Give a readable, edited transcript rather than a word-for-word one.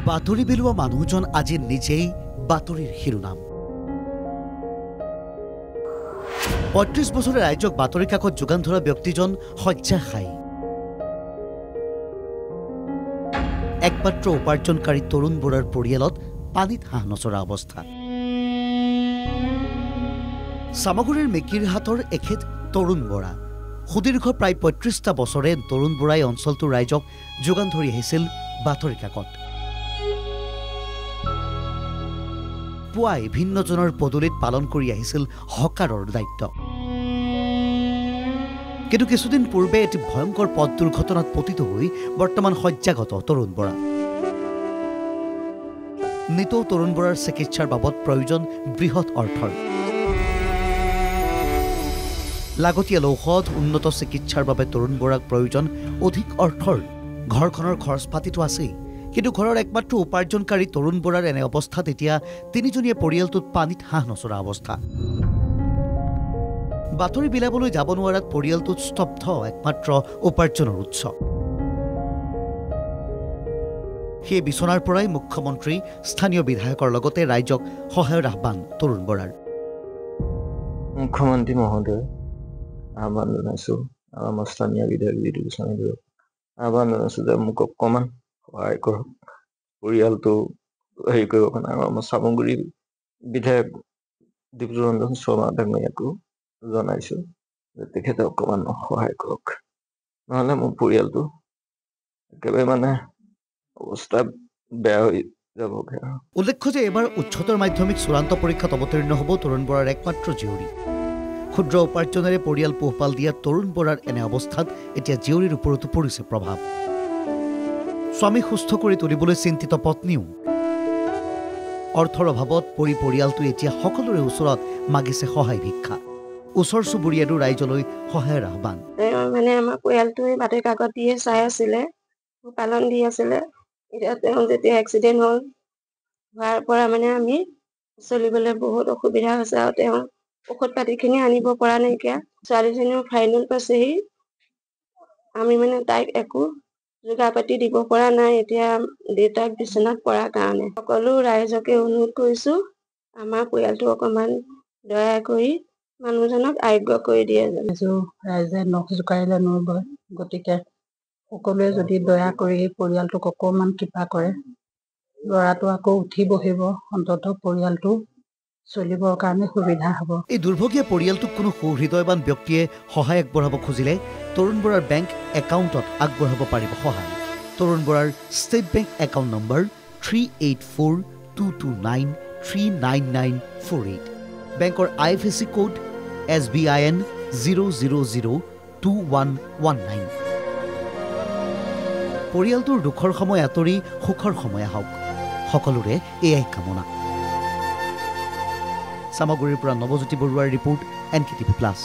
বাতৰি বিলোৱা মানুহজন আজি নিজেই বাতৰিৰ শিৰোনাম। 35 বছৰে ৰাইজক বাতৰি কাকত যোগান ধৰা ব্যক্তিজন শয্যাশায়ী। একমাত্ৰ উপাৰ্জনকাৰী তৰুণ বৰাৰ পৰিয়ালত পানীত হাঁহ নচৰা অৱস্থা। চামগুৰিৰ মেকিৰহাটৰ এখেত তৰুণ বৰা। সুদীৰ্ঘ প্ৰায় 35টা বছৰে তৰুণ বৰাই অঞ্চলটোৰ ৰাইজক যোগান ধৰি আহিছিল বাতৰি কাকত। পুৱাই ভিন্নজনৰ পদূলিত পালন কৰি আহিছিল হকাৰৰ দায়িত্ব। কিন্তু কিছুদিন পূৰ্বে এটি ভয়ংকৰ পথ দুৰ্ঘটনাত পতিত হৈ বৰ্তমান শয্যাগত তৰুণ বৰা। নিতৌ তৰুণ বৰাৰ চিকিৎসাৰ বাবদ প্ৰয়োজন বৃহৎ অৰ্থৰ। লাগতিয়াল ঔষধ, উন্নত চিকিৎসাৰ বাবে তৰুণ বৰাক প্ৰয়োজন অধিক অৰ্থৰ। ঘৰখনৰ খৰচ পাতিটো আছেই, কিন্তু ঘৰৰ একমাত্ৰ উপাৰ্জনকাৰী তৰুণ বৰাৰ এনে অৱস্থাত এতিয়া তিনিজনীয়া পৰিয়ালটোত পানীত হাঁহ নচৰা অৱস্থা। বাতৰি বিলাবলৈ যাব নোৱাৰাত পৰিয়ালটোত স্তব্ধ একমাত্ৰ উপাৰ্জনৰ উৎস। সেই বিচনাৰ পৰাই মুখ্যমন্ত্ৰী, স্থানীয় বিধায়কৰ লগতে ৰাইজক সহায়ৰ আহ্বান তৰুণ বৰাৰ। মুখ্যমন্ত্ৰী মহোদয় আহ্বান জনাইছোঁ আৰু আমাৰ স্থানীয় বিধায়ক জিতু গোস্বামীদেৱক আহ্বান জনাইছোঁ যে মোক অকণমান সহায় কৰক, পৰিয়ালটো হেৰি কৰিবৰ কাৰণে। আৰু আমাৰ চামগুৰি বিধায়ক দীপৰঞ্জন শৰ্মা ডাঙৰীয়াকো জনাইছোঁ যে তেখেতে অকণমান সহায় কৰক, নহ'লে মোৰ পৰিয়ালটো একেবাৰে মানে অৱস্থা বেয়া হৈ যাবগৈ। উল্লেখ্য যে এইবাৰ উচ্চতৰ মাধ্যমিক চূড়ান্ত পৰীক্ষাত অৱতীৰ্ণ হ'ব তৰুণ বৰাৰ একমাত্ৰ জীয়ৰী। ক্ষুদ্ৰ উপাৰ্জনেৰে পৰিয়াল পোহপাল দিয়া তৰুণ বৰাৰ এনে অৱস্থাত এতিয়া জীয়ৰীৰ ওপৰতো পৰিছে প্ৰভাৱ। স্বামী সুস্থ কৰি তুলিবলৈ চিন্তিত পত্নীও। অৰ্থৰ অভাৱত পৰি পৰিয়ালটো এতিয়া সকলোৰে ওচৰত মাগিছে সহায় ভিক্ষা। ওচৰ চুবুৰীয়াৰো ৰাইজলৈ সহায়ৰ আহ্বান। মানে আমাৰ পৰিয়ালটোৱে বাতৰি কাকত দিয়ে চাই আছিলে, পালন দি আছিলে। এতিয়া তেওঁ যেতিয়া এক্সিডেণ্ট হ'ল, হোৱাৰ পৰা মানে আমি চলিবলৈ বহুত অসুবিধা হৈছে আৰু তেওঁ ঔষধ পাতিখিনি আনিব পৰা নাইকিয়া। ছোৱালীজনীও ফাইনেল পাইছেহি, আমি মানে তাইক একো যোগাৰ পাতি দিব পৰা নাই এতিয়া দেউতাক বিচনাত পৰাৰ কাৰণে। সকলো ৰাইজকে অনুৰোধ কৰিছোঁ, আমাৰ পৰিয়ালটো অকণমান দয়া কৰি মানুহজনক আৰোগ্য কৰি দিয়ে যেন। ৰাইজে নখ জোকাৰিলে নৈ বয়, গতিকে সকলোৱে যদি দয়া কৰি পৰিয়ালটোক অকণমান কৃপা কৰে, ল'ৰাটো আকৌ উঠি বহিব, অন্ততঃ পৰিয়ালটো চলিবৰ কাৰণে সুবিধা হ'ব। এই দুৰ্ভগীয়া পৰিয়ালটোক কোনো সুহৃদয়বান ব্যক্তিয়ে সহায় আগবঢ়াব খুজিলে তৰুণ বৰাৰ বেংক একাউণ্টত আগবঢ়াব পাৰিব সহায়। তৰুণ বৰাৰ ষ্টেট বেংক একাউণ্ট নম্বৰ 38422939948। বেংকৰ IFSC code SBIN 0002119। পৰিয়ালটোৰ দুখৰ সময় আঁতৰি সুখৰ সময় আহক, সকলোৰে এয়াই কামনা। চামগুৰিৰ পৰা নৱজ্যোতি বৰুৱাৰ ৰিপৰ্ট, NKTV plus.